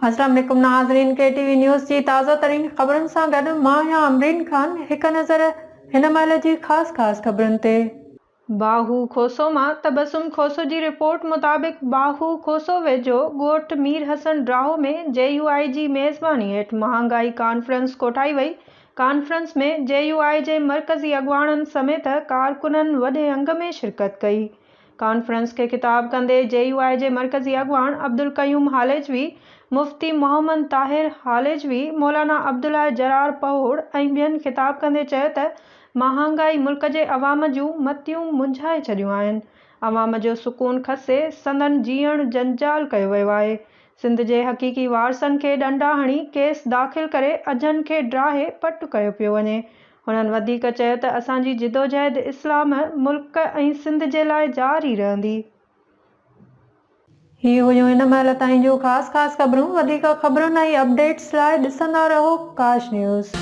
السلام عليڪم ناظرين ڪي ٽي وي نيوز جي تازه ترين خبرن سان گڏ مان آهيان امرين خان هڪ نظر هن مهل جي خاص خاص خبرن تي. باهو کوسو مان تبسم کوسو جي رپورٽ مطابق باهو کوسو ويجهو ڳوٺ مير حسن ڊراهو ۾ جي يو آء جي ميزباني هيٺ مهانگائي ڪانفرنس ڪوٺائي وئي ڪانفرنس ۾ جي يو آء جي مرڪزي اڳواڻن سميت ڪارڪنن وڏي انگ ۾ شرڪت ڪئي ڪانفرنس کي خطاب ڪندي جي يو آء جي مرڪزي اڳواڻ عبدالقيوم هاليجوي، مفتي محمد طاهر هاليجوي، مولانا عبدالحي جرار پهوڙ ۽ ٻين خطاب ڪندي چيو ته مهانگائي ملڪ جي عوام جون متيون منجهائي ڇڏيون آهن، عوام جو سڪون کسي سندن جيئڻ جنجال ڪيو ويو آهي، سنڌ جي حقيقي وارثن کي ڏنڊا هڻي ڪيس داخل ڪري اجهن کي ڊاهي پٽ ڪيو پيو وڃي، هنن وڌيڪ چيو ته اسان جي جدوجهد اسلام، ملڪ ۽ سنڌ جي لاء جاري رهندي. هي هيون هن مهل تائين جون خاص خاص خبرون وڌيڪ خبرن ۽ اپڊيٽس لاء ڏسندا رهو ڪاش نيوز.